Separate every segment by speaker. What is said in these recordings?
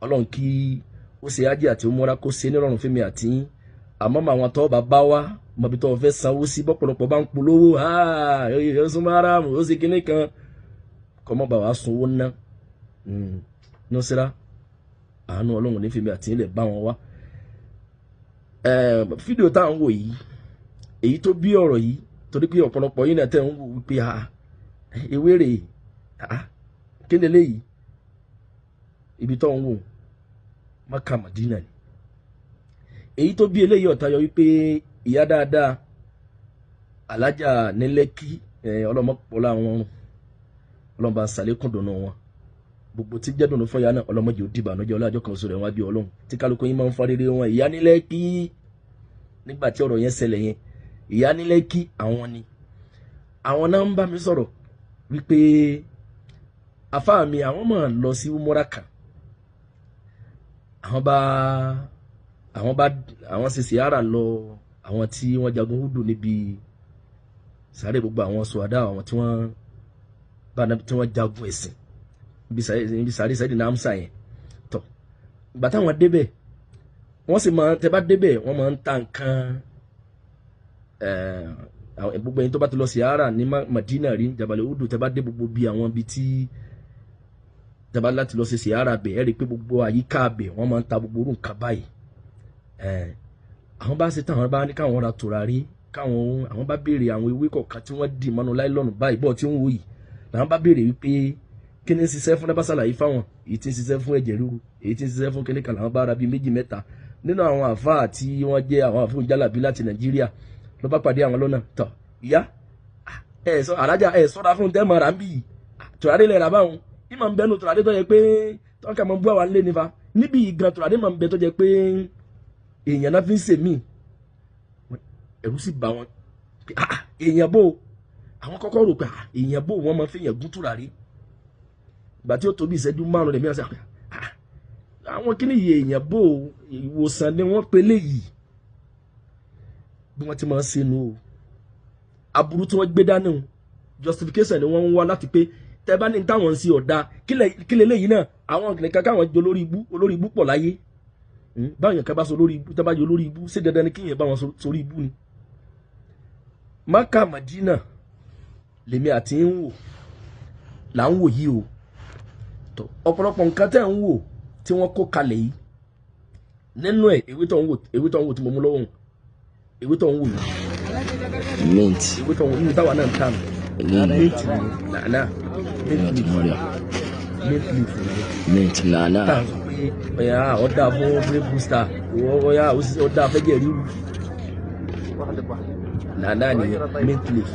Speaker 1: Ọlọ́run kí ó ṣe ájì àti umura kó ṣe nírọ̀rùn fún mi àti yín. Àmọ́ àwọn tó bá bá wá mọ̀bí tó fẹ́ sanwó sí bọ́pọ̀lọpọ̀ bá ń polówó ó súnmọ́ aráàmù ó sì kíní kan kọ́ mọ́ bá wàá sunwó ná nọ́sírà àánú Ọlọ́run ní fèmí àti ilẹ̀ bá wọn wá. Fídíò tá à ń wò yìí, èyí tó bí ọ̀rọ̀ yìí, torí pé ọ̀pọ̀lọpọ̀ yìí náà tẹ̀ ń wò wípé ewé rèé, kí ni eléyìí? Ibi tó ń wò Maka Madina ni. Èyí tó bí eléyìí ọ̀tá yọ wípé ìyá dáadáa alájà ní Lẹ́kí, ọlọ́mọpọ̀lá àwọn ọrùn ọlọ́mọba ṣàlékún dùnú wọn, gbogbo tí jẹ́ dùnú fún ìyá náà ọlọ́mọdé ò dìbà lọ́jọ́ ọlọ́jọ́ kan sọ̀rọ̀ ìwájú Ọlọ́run tí kálukú yín máa ń fọ́n rere wọn. Ìyá ní Lẹ́kí, nígbà tí ọ̀rọ̀ yẹn ṣẹlẹ̀ yẹn, ìyá ní Lẹ́kí àwọn ni àwọn náà ń bá mi sọ̀rọ̀ wípé àfáà mi àwọn máa lọ sí umura kan, àwọn bá àwọn ṣe sìárà lọ, àwọn tí wọ́n jagun Húdù níbi sáré gbogbo àwọn sùwádà, àwọn tí wọ́n bá tí wọ́n jagun ẹ̀sìn níbi sáré sẹ́dí náà amsa yẹn. Tọ̀ ìgbà táwọn débẹ̀, wọ́n sì máa tẹ́ bá débẹ̀, wọ́n máa ń ta nǹkan. Gbogbo ẹni tó bá ti lọ sìárà ní Madina rí Jabalẹ̀ Húdù, tẹ́ bá dé gbogbo bí àwọn ibi tí tẹ́ bá láti lọ sí sìárà bẹ̀, ẹ́ rí i pé gbogbo àyíká bẹ̀ wọ́n máa ń ta gbogbo orú nǹkan báyìí. Àwọn bá ṣe táwọn bá ní káwọn ra tùràrí, káwọn àwọn bá béèrè àwọn ewé kọ̀ọ̀kan tí wọ́n dì mọ́nú láìlọ́nù báyìí bọ́ọ̀ tí ń wò yìí, làwọn bá béèrè wípé kí ni ń ṣiṣẹ́ fún. Nábà ṣàlàyé fáwọn èyí tí ń ṣiṣẹ́ fún ẹ̀jẹ̀ ríru, èyí tí ń ṣiṣẹ́ fún kíníkan. Làwọn bá ra bíi méjì mẹ́ta nínú àwọn àfáà tí wọ́n jẹ́ àwọn àfáà jálàbí láti Nàìjíríà ló bá pàdé àwọn lọ́nà. Tọ̀ ìyá ẹ sọ alájà ẹ sọ́ra fún tẹ́ mọ̀ rà ń bì yìí, tùràrí lẹ̀ rà báwọn ìmọ̀ ń bẹnu tùràrí tó yẹ pé tọ́ka mọ̀ ń bú àwa lé nífa níbi ìgan tùràrí mọ̀ ń bẹ tó jẹ pé èèyàn náà fi ń sèmí. Ẹ̀rù sì bà wọ́n pé èèyàn bò, àwọn kọ́kọ́ rò pé èèyàn bò, wọ́n máa fi èèyàn gún tùràrí. Ìgbà tí ó tóbi ìṣẹ́jú 5 lèmi àti àwọn kíní yìí, èèyàn bò, ìwòsàn ni wọ́n pe léyìí bí wọ́n ti máa ń ṣe nu o. Aburú tí wọ́n gbé dání o, justification ni wọ́n ń wá láti pé tẹ́ bá ní táwọn ń ṣe ọ̀dà kílẹ̀ léyìí náà, àwọn nìkan káwọn jọ olórí ibú, olórí ibú pọ̀ láyé. Báwọn yẹn kan bá sọ olórí ibú, tẹ́ bá jọ olórí ibú, ṣé dandan ni kíyẹn bá wọn sórí ibú ni? Maka Madina lèmi àti ń wò là ń wò yìí o. Tó ọ̀pọ̀lọpọ̀ nǹkan tẹ́ ń wò tí wọ́n kó kalẹ̀ yìí nínú ẹ̀, ewé tó ń wò, ewé tó ń wò tí mo mú lọ́wọ́, ewé tó ń wò yìí,
Speaker 2: Mint.
Speaker 1: Ewé tó ń wò nínú táwa náà ń tà nù, mint ni, nàánà, mint leaf, mint leaf ni.
Speaker 2: Mint, nàánà.
Speaker 1: Tá à ń sọ pé ọ̀yà ọ̀dà fún brain booster, ọ̀yà ọ̀dà fẹ́jẹ̀ ríru, nàánà nìyẹn, mint leaf.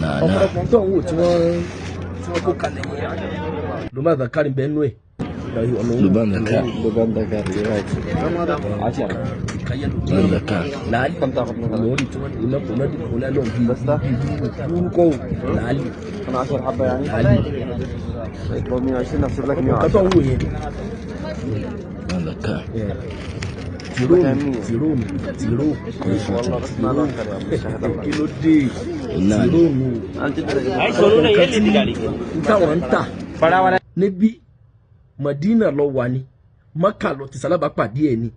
Speaker 2: Nàánà.
Speaker 1: Ọ̀pọ̀lọpọ̀ tó ń wò tí wọ́n kó kalẹ̀ yẹn ló má zakari bẹ́ẹ̀ nú ẹ̀.
Speaker 2: Luban Dakar.
Speaker 3: لبان دكار، right.
Speaker 2: Luban Dakar.
Speaker 1: Làálì lórí tí wọ́n iná kò náà kò náà lọ́n bí lórúkọ ò làálì.
Speaker 3: 12 حبة يعني.
Speaker 1: Làálì.
Speaker 3: طيب، 120 نحسب لك
Speaker 1: Nǹkan tó
Speaker 3: 110.
Speaker 1: ń wò yẹn.
Speaker 2: Luban Dakar.
Speaker 1: Tìró tìró tìró.
Speaker 3: والله بس ما الاخر يا عم الشهادة.
Speaker 1: Kí ló dé? Tìró nù. Nǹkan tí táwọn ń tà níbí, Madina lọ wà ní Maka lọ ti sálábà pàdé ẹ ní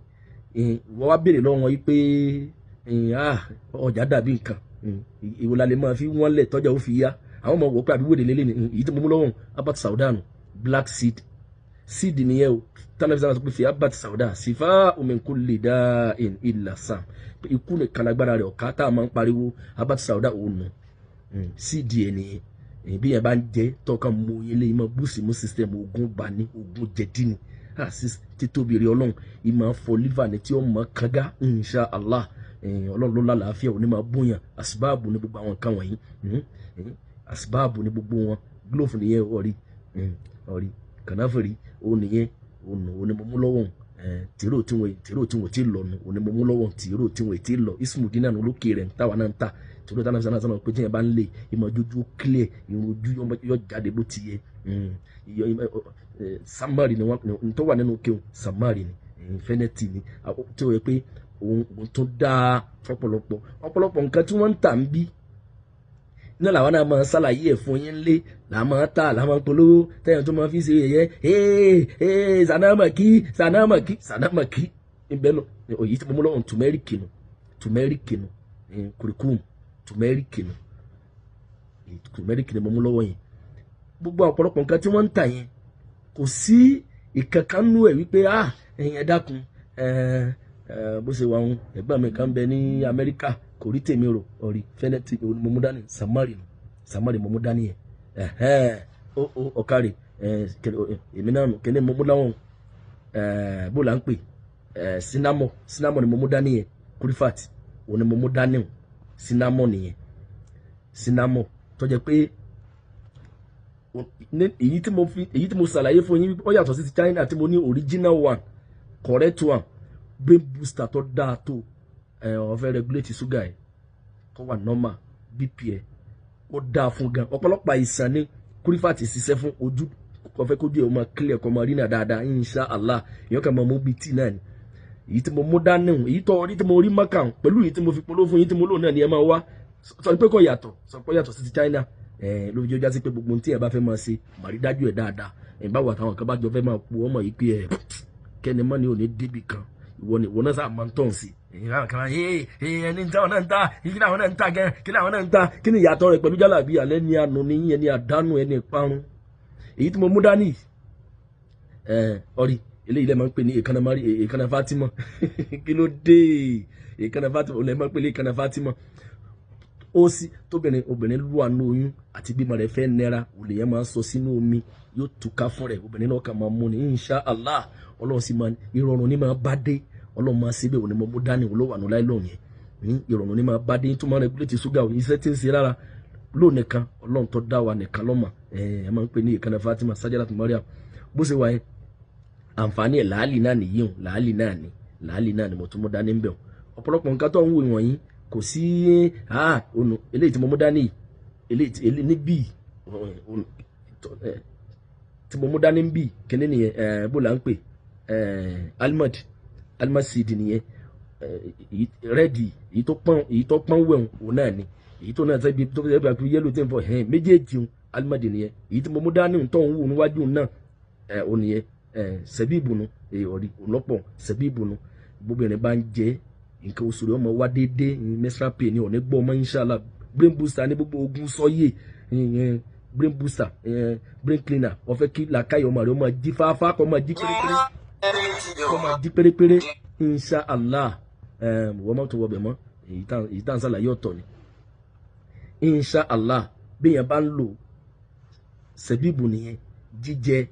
Speaker 1: wọ́n wá béèrè lọ́wọ́ wọn yìí pé ọjà dàbí nǹkan ìwò la lè máa fi wọ́n lẹ̀ tọ́jà ó fi yá. Àwọn ọmọ wò pé àbí wèrè lélẹ̀ ni èyí tí mo mú lọ́wọ́, abat saudanu black seed, seed nìyẹn o. Tánàbí sábà sọ pé fi abat sauda sifa min kulli da'in illa sam, pé ikú nìkan lágbára rẹ̀ ọ̀ká tá a máa ń pariwo abat sauda òun nù seed ẹ̀ nìyẹn. Bí yẹn bá ń jẹ tọ́ka mú ilé ìmọ̀ boost immune system, ogun bá ní ogun jẹ̀dí ni títóbi rẹ̀ Ọlọ́run ìmọ̀ fọ liver ni tí ó mọ̀ kanga insha Allah. Ọlọ́run ló lálàáfíà òní máa bóyàn. Asibáàbù ní gbogbo àwọn nǹkan wọ̀nyí, asibáàbù ní gbogbo wọn. Glove nìyẹn, ọ̀rí ọ̀rí kànáfìrí òun nìyẹn, òun òun ni mo mú lọ́wọ́. Tìró tí wọ́n ti lọ nù, òun ni mo mú lọ́wọ́, tìró tí wọ́n ti lọ ismudina nù lókè rẹ̀ táwa náà ń tà. Tìró táwa náà sọ̀rọ̀ pé tí yẹn bá ń lè ìmọ̀ ojú clear, irun ojú yọ jáde bó ti yẹ. Samari ni wọn tó wà nínú kéwọn, samari ni fẹ́nẹ́tì ni tí ó yẹ pé òun tó dáa fọ́pọ̀lọpọ̀. Ọ̀pọ̀lọpọ̀ nǹkan tí wọ́n ń tà ń bí. Náà làwọn náà máa ṣàlàyé ẹ̀ fún yín lé, là máa tà, là máa polówó tẹ́yàn tó máa fi ṣe yẹ̀yẹ́. Ee ee, Sànámọ̀kí, Sànámọ̀kí, Sànámọ̀kí ibẹ̀ nù. Òyì tí mo mú lọ́wọ́, turmeric nù, turmeric nù, kùrìkùm, turmeric nù, turmeric ni mo mú lọ́wọ́ yẹn. Gbogbo ọ̀pọ̀lọpọ̀ nǹkan tí wọ́n ń tà yẹn, kò sí ìkankan nú ẹ̀ wípé, ah, ẹ̀yin ẹ dákun, bó ṣe wà ń, ẹ̀gbọ́n mi kan bẹ ní Amẹ́ríkà, kò rí tèmi rò. Ọ̀rí fẹ́lẹ́ tí mo mú dání, samari nù, samari mo mú dání yẹn. Ẹ̀hẹ́n, ó ọ̀kárì èmi náà nù. Kíní mo mú láwọn, bó là ń pè, cinnamon, cinnamon ni mo mú dání yẹn. Kúrífàtì òun ni mo mú dání o, cinnamon nìyẹn. Cinnamon tó jẹ́ pé èyí tí mo ṣàlàyé fún yín, ó yàtọ̀ sí ti China tí mo ní original one, correct one, brain booster tó dáa tó ẹ. Ó fẹ́ regulate sugar ẹ kó wà normal, BP ẹ, ó dáa fún gan. Ọ̀pọ̀lọpọ̀ àìsàn ní kúrífàtì ṣiṣẹ́ fún. Ojú, kò fẹ́ kójú ẹ̀ ó máa clear, kó máa rí náà dáadáa, insha Allah, èèyàn kan máa mú bíi tíì náà ni. Èyí tí mo mú dání o, èyí tó orí tí mo rí mọ́kà pẹ̀lú èyí tí mo fi polówó fún yín tí mo lò náà ni ẹ máa wá sọ pé kò yàtọ̀, sọ pé yàtọ̀ sí ti China. Ẹ ló fi jọjá sí pé gbogbo ohun tí ẹ bá fẹ́ máa ṣe, màrí dájú ẹ dáadáa. Ẹ bá wà táwọn kan bá jọ fẹ́ máa pu ọmọ yìí pé ẹ kẹ́ni mọ́ ni ò ní débi kan, ìwọ ni ìwọ náà sáà máa ń tọ̀ sí èyí náà kan. Ee ee, ẹni tí àwọn náà ń ta, kí ni àwọn náà ń ta gan? Kí ni àwọn náà ń ta? Kí ni ìyàtọ̀ rẹ̀ pẹ̀lú jálàbí? Alẹ́ ní àánú ní ẹni àdánù, ẹni ìparun. Èyí tí mo mú dání, ẹ ọrí eléyìí lẹ máa ń pè ní èékánná mari, èékánná Fatima. Kí ló dé? Èékánná Fatima lẹ máa ń pè ní èékánná Fatima. Ó sì tóbìnrin, obìnrin lù àánú oyún àti bímọ rẹ̀ fẹ́ nẹ́ra, olè yẹn máa ń sọ sínú omi, yóò túká fún rẹ̀, obìnrin náà kàn máa mú ni, insha Allah, Ọlọ́run sì máa ìrọ̀rùn ní máa bá dé. Ọlọ́run máa síbẹ̀ òní mo mú dání, olówó àánú láì lóhùn yẹn, ìrọ̀rùn ní máa bá dé. Tó máa regulate sugar, iṣẹ́ tí ń ṣe lára lónìí kan, Ọlọ́run tó dá wa nìkan lọ́mọ. Ẹ máa ń pè ní èékánná Fatima Sajarat Mariam. Bó ṣe wà yẹn, àǹfààní ẹ̀ làálì náà nìyí o, làálì náà ni, làálì náà ni mo tún mú dání ń bẹ̀ o. Ọ̀pọ̀lọpọ̀ nǹkan tó ń wò wọ̀nyí kò sí ọ̀nà. Eléyìí tí mo mú dání, eléyìí níbí tí mo mú dání ń bì, kíní nìyẹn, bó là ń pè, almond, almond seed nìyẹn, red, èyí tó pọ́n, èyí tó pọ́n wẹ̀hùn, òun náà ni. Èyí tó náà sẹ́bi tó fẹ́ bí yellow tí ń fọ ẹ̀hẹ́n méjèèjì ń, almond nìyẹn. Èyí tí mo mú dání tó ń wò níwájú náà, òun nìyẹn, sẹ́bí ìbùnú ọ̀rí òlọ́pọ̀ sẹ́bí ìbùnú. Bóbìnrin bá ń jẹ nǹkan oṣù rẹ̀, ọmọ wá déédéé, menstrual pain ni ọ̀ní gbọ́ ọmọ, inshallah. Brain booster ní gbogbo ogun sọ́yè, brain booster, brain cleaner. Wọ́n fẹ́ kí làákàyè ọmọ rẹ̀ ọmọ jí fáfá, kọ́ máa jí pérépéré, kọ́ máa jí pérépéré, inshallah. Wọ́n mọ̀ tó wọbẹ̀ mọ́ èyí tá à ń sàlàyé ọ̀tọ̀ ni. Inshallah, bí yẹn bá ń lò sẹ́bíbù nìyẹn, jíjẹ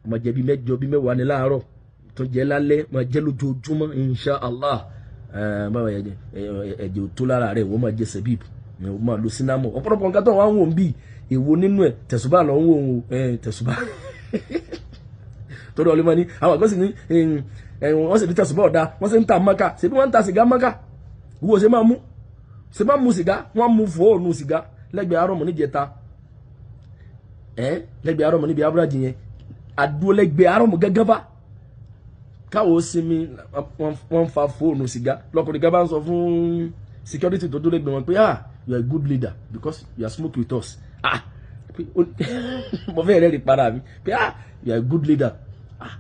Speaker 1: máa jẹ bí 8 bí 10 ní láàárọ̀, tó jẹ lálẹ́, máa jẹ lójoojúmọ́, inshallah. Báwa yẹ ẹ̀jẹ̀ ò tó lára rẹ̀, wọ́n máa jẹ sẹ́bíbù, wọ́n máa lo cinnamon. Ọ̀pọ̀lọpọ̀ nǹkan tó wà ń wò ń bì, èwo nínú ẹ̀? Tẹ̀sùbá lọ ń wò ó, tẹ̀sùbá torí ọlọ́mọ ní àwọn àgbẹ̀ sì ní wọ́n sì ní tẹ̀sùbá ọ̀dà, wọ́n sì ń ta mọ́kà. Ṣèbí wọ́n ń ta sìgá mọ́kà? Wo ṣe máa mú, ṣe máa mú sìgá, wọ́n mú fóònù sìgá lẹ́gbẹ̀ẹ́ arọ́mọ níjẹta, lẹ́gbẹ̀ẹ́ arọ́mọ níbi abúlájì yẹn, àdúró arọ́mọ gẹ́gẹ́ bá káwọ́ sinmi, wọ́n fa fóònù sìgá. Lọkùnrin kan bá ń sọ fún security tó dúró lẹ́gbẹ̀ẹ́ wọn pé, "Ah, you are a good leader because you are smoking with us." Ah, mo fẹ́ rẹ́rìí para mi pé, "Ah, you are a good leader." Ah,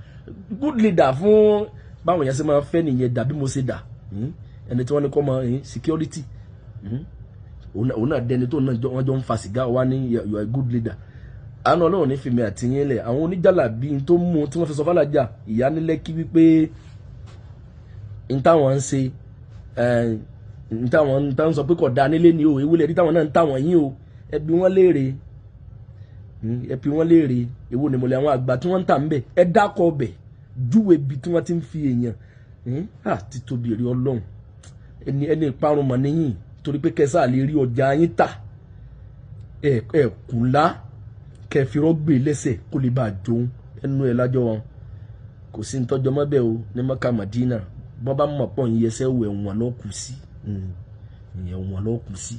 Speaker 1: good leader fún báwọn yẹn ṣe máa fẹ́ nìyẹn, dàbí mo ṣe dà ẹni tí wọ́n ní kọ́ mọ security, òun náà dẹni tó náà wọ́n jọ ń fa sìgá wa ní, "You are a good leader." Àánú Ọlọ́run ní fìmí àti yín lẹ̀. Àwọn oníjàlábí tó mú tí wọ́n fi sọ fàlàjà ìyá nílẹ́kí wípé n táwọn ń ṣe, n táwọn ń táwọn sọ pé kò dá nílé ni o, ewúlẹ̀ rí táwọn náà ń táwọn yín o. Ẹ bi wọ́n léèrè, ẹ bi wọ́n léèrè, èwo ni mọ̀lẹ́ àwọn àgbà tí wọ́n ń tà ń bẹ̀? Ẹ dákọ̀ ọbẹ̀, júwe ibi tí wọ́n ti ń fi èèyàn àti tóbi èrè Ọlọ́run. Ẹni ìparun mọ̀ níyìn torí pé kẹsà lè rí ọjà yín tà, ẹ kùnlá kẹfìrọ́ gbé lẹ́sẹ̀ kó lè bá a jóun ẹnu ẹ̀ lájọ́ wọn. Kò sí ntọ́jọ́ mọ́ bẹ́ẹ̀ o ní Mọ́kà Mádínà. Bọ́n bá mọ̀ pọ̀ ń yẹsẹ́ wò, ẹ̀wọ̀n ló kù sí, ẹ̀wọ̀n ló kù sí.